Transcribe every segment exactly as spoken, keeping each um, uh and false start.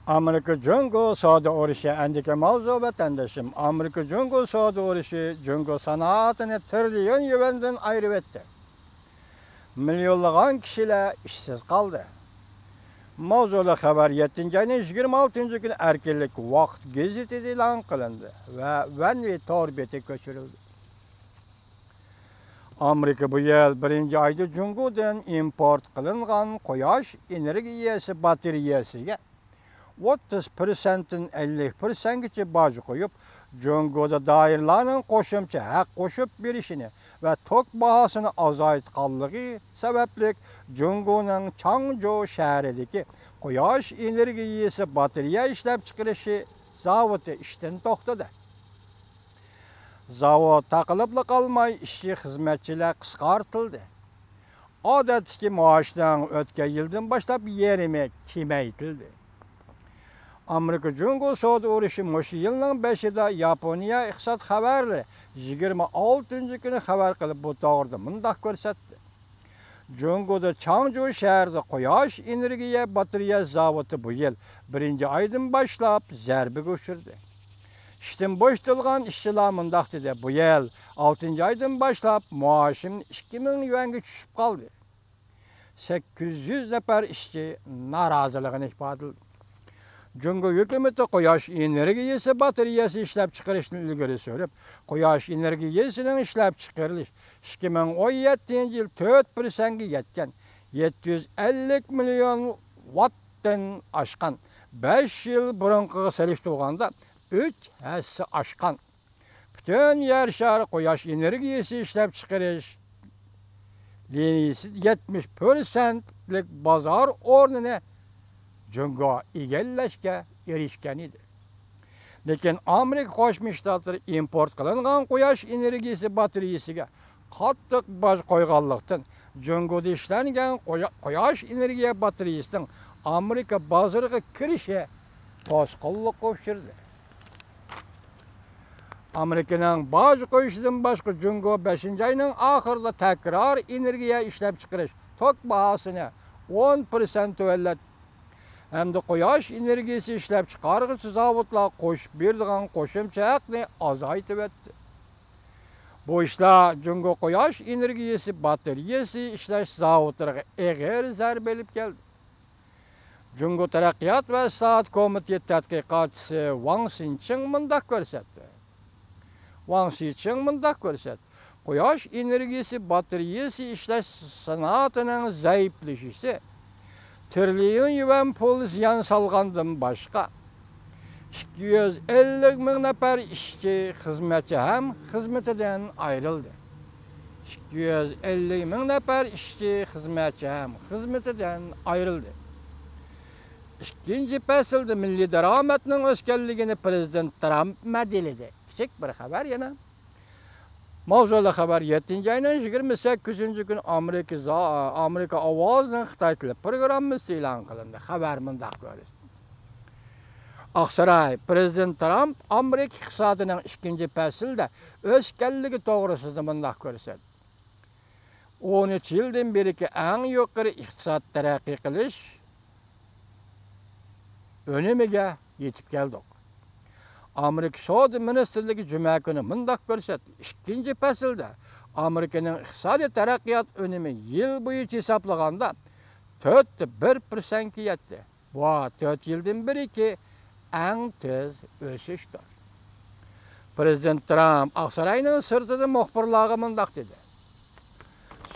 ئامېرىكا جۇڭگو سودا ئۇرۇشى ئەندىكى ماۋزۇ، ۋەتەندىشىم. ئامېرىكا جۇڭگو سودا ئۇرۇشى جۇڭگو سانائىتىنى تىرىليون يۈەندىن ئايرىۋەتتى. مىليونلىغان كىشىلەر ئىشسىز قالدى. ماۋزۇلۇق خەۋەر يەتتىنچى ئاينىڭ يىگىرمە ئالتىنچى كۈنى ئەركىنلىك ۋاقىت گېزىتىدە ئېلان قىلىندى ۋە ۋەنۋى تور بېتىگە كۆچۈرۈلدى. ئامېرىكا بۇ يىل بىرىنچى ئايدا جۇڭگودىن ئىمپورت قىلىنغان قۇياش ئېنېرگىيەسى باتارېيەسىگە ئوتتۇز پىرسەنتتىن ئەللىك پىرسەنتكىچە باج قويۇپ، جۇڭگودا دائىرىلەرنىڭ قوشۇمچە ھەق قوشۇپ بېرىشىنى ۋە توك باھاسىنى ئازايتقانلىقى سەۋەبلىك، جۇڭگونىڭ چاڭجۇ شەھىرىدىكى قۇياش ئېنېرگىيەسى باتارېيە ئىشلەپچىقىرىشى زاۋۇتى ئىشتىن توختىدى. زاۋۇت تاقىلىپلا قالماي، ئىشچى خىزمەتچىلەر قىسقارتىلدى. ئادەتتىكى مائاشنىڭ ئۆتكەن يىلدىن باشلاپ يېرىمى كېمەيتىلدى. ئامېرىكا جۇڭگو سودا ئۇرۇشى مۇشۇ يىلنىڭ بېشىدا ياپونىيە ئىقتىساد خەۋەرلىرى يىگىرمە ئالتىنچى كۈنى خەۋەر قىلىپ، بۇ توغرىدا مۇنداق كۆرسەتتى. جۇڭگودا چاڭجۇ شەھىرىدە قۇياش ئېنېرگىيە باتارېيە زاۋۇتى بۇ يىل بىرىنچى ئايدىن باشلاپ زەربىگە ئۇچرىدى. ئىشتىن بوشىتىلغان ئىشچىلار مۇنداق دېدى: «بۇ يىل ئالتىنچى ئايدىن باشلاپ مائاشىم ئىككى مىڭ يۈەنگە چۈشۈپ قالدى.» سەككىز يۈز نەپەر ئىشچى نارازىلىقىنى ئىپادىلىدى. جۇڭگو ھۆكۈمىتى قۇياش ئېنېرگىيەسى باتارېيەسى ئىشلەپچىقىرىشنى ئىلگىرى سۈرۈپ، قۇياش ئېنېرگىيەسىنىڭ ئىشلەپچىقىرىلىش ئىككى مىڭ ئون يەتتىنچى يىل تۆت پىرسەنتكە يەتكەن، يەتتە يۈز ئەللىك مىليون ۋاتتىن ئاشقان، بەش يىل بۇرۇنقىغا سېلىشتۇرغاندا ئۈچ ھەسسە ئاشقان. پۈتۈن يەر شارى قۇياش ئېنېرگىيەسى ئىشلەپچىقىرىش لىنىيىسىدە يەتمىش پىرسەنتلىك بازار ئورنىنى جۇڭگو ئىگىلەشكە ئېرىشكەن ئىدى. لېكىن ئامېرىكا قوشما شتاتلىرى ئىمپورت قىلىنغان قۇياش ئېنېرگىيەسى باتارېيەسىگە قاتتىق باج قويغانلىقتىن، جۇڭگودا ئىشلەنگەن قۇيا-، قۇياش ئېنېرگىيە باتارېيەسىنىڭ ئامېرىكا بازىرىغا كىرىشى توسقۇنلۇققا ئۇچرىدى. ئامېرىكىنىڭ باج قويۇشىدىن باشقا، جۇڭگو بەشىنچى ئاينىڭ ئاخىرىدا تەكرار ئېنېرگىيە ئىشلەپچىقىرىش توك باھاسىنى ئون پىرسەنت تۆۋەنلەتتى ھەمدە قۇياش ئېنېرگىيەسى ئىشلەپچىقارغۇچى زاۋۇتلار قوشۇپ بېرىدىغان قوشۇمچە ھەقنى ئازايتىۋەتتى. بۇ ئىشلار جۇڭگو قۇياش ئېنېرگىيەسى باتارېيەسى ئىشلەش زاۋۇتلىرىغا ئېغىر زەربە ئېلىپ كەلدى. جۇڭگو تەرەققىيات ۋە ئىسلاھات كومىتېتى تەتقىقاتچىسى ۋاڭ سىنچىڭ مۇنداق كۆرسەتتى. ۋاڭ سىنچىڭ مۇنداق كۆرسەتتى: قۇياش ئېنېرگىيەسى باتارېيەسى ئىشلەش سانائىتىنىڭ زەئىپلىشىشى تىرىليون يۈەن پۇل زىيان سالغاندىن باشقا، ئىككى يۈز ئەللىك مىڭ نەپەر ئىشچى، خىزمەتچى ھەم خىزمىتىدىن ئايرىلدى. ئىككى يۈز ئەللىك مىڭ نەپەر ئىشچى، خىزمەتچى ھەم خىزمىتىدىن ئايرىلدى. ئىككىنچى پەسىلدە مىللىي دارامەتنىڭ ئۆسكەنلىكىنى پىرېزىدېنت ترامپ مەدھىيەلىدى. كىچىك بىر خەۋەر يەنە. ماۋزۇلۇق خەۋەر يەتتىنچى ئاينىڭ يىگىرمە سەككىزىنچى كۈنى ئامېرىكا زا-، ئامېرىكا ئاۋازىنىڭ خىتاي تىلى پروگراممىسى ئېلان قىلىندى. خەۋەر مۇنداق كۆرسىتىدۇ. ئاقساراي، پىرېزىدېنت ترامپ ئامېرىكا ئىقتىسادىنىڭ ئىككىنچى پەسىلدە ئۆسكەنلىكى توغرىسىدا مۇنداق كۆرسەتتى: ئون ئۈچ يىلدىن بېرىكى ئەڭ يۇقىرى ئىقتىساد تەرەققىي قىلىش ئۈنۈمىگە يېتىپ كەلدۇق. ئامېرىكا سودا مىنىستىرلىكى جۈمە كۈنى مۇنداق كۆرسەتتى: ئىككىنچى پەسىلدە ئامېرىكىنىڭ ئىقتىسادىي تەرەققىيات ئۈنۈمى يىل بويىچە ھېسابلىغاندا تۆتتە بىر پىرسەنتكە يەتتى. بۇ تۆت يىلدىن بېرىكى ئەڭ تېز ئۆسۈشتۇر. پىرېزىدېنت ترامپ ئاقساراينىڭ سىرتىدا مۇخبىرلارغا مۇنداق دېدى: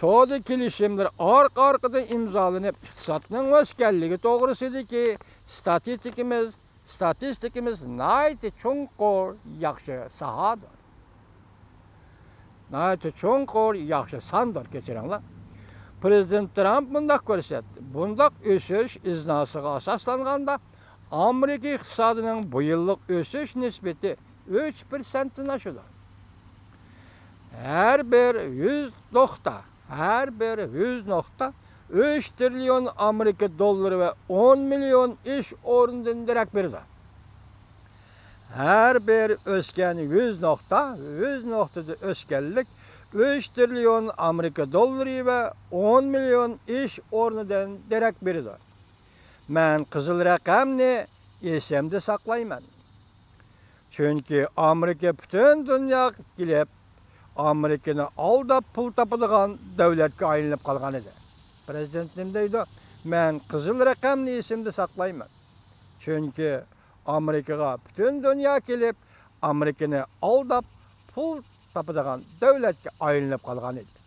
سودا كېلىشىملىرى ئارقا-ئارقىدىن ئىمزالىنىپ، ئىقتىسادنىڭ ئۆسكەنلىكى توغرىسىدىكى ستاتىستىكىمىز، ستاتىستىكىمىز ناھايىتى چوڭقۇر، ياخشى ساھادۇر. ناھايىتى چوڭقۇر، ياخشى ساندۇر، كەچۈرۈڭلار. پىرېزىدېنت ترامپ مۇنداق كۆرسەتتى: بۇنداق ئۆسۈش ئىزناسىغا ئاساسلانغاندا، ئامېرىكا ئىقتىسادىنىڭ بۇ يىللىق ئۆسۈش نىسبىتى ئۈچ پىرسەنتتىن ئاشىدۇ. ھەر بىر يۈز نۇقتا، ھەر بىر يۈز نۇقتا ئۈچ تىرىليون ئامېرىكا دوللىرى ۋە ئون مىليون ئىش ئورنىدىن دېرەك بېرىدۇ. ھەر بىر ئۆسكەن يۈز نۇقتا، يۈز نۇقتىدا ئۆسكەنلىك ئۈچ تىرىليون ئامېرىكا دوللىرى ۋە ئون مىليون ئىش ئورنىدىن دېرەك بېرىدۇ. مەن قىزىل رەقەمنى ئېسىمدە ساقلايمەن. چۈنكى ئامېرىكا پۈتۈن دۇنياغا كېلىپ، ئامېرىكىنى ئالداپ پۇل تاپىدىغان دۆلەتكە ئايلىنىپ قالغان ئىدى. پرېزىدېنت نېمە دەيدۇ؟ مەن قىزىل رەقەمنى ئېسىمدە ساقلايمەن. چۈنكى ئامېرىكىغا پۈتۈن دۇنيا كېلىپ، ئامېرىكىنى ئالداپ پۇل تاپىدىغان دۆلەتكە ئايلىنىپ قالغان ئىدى.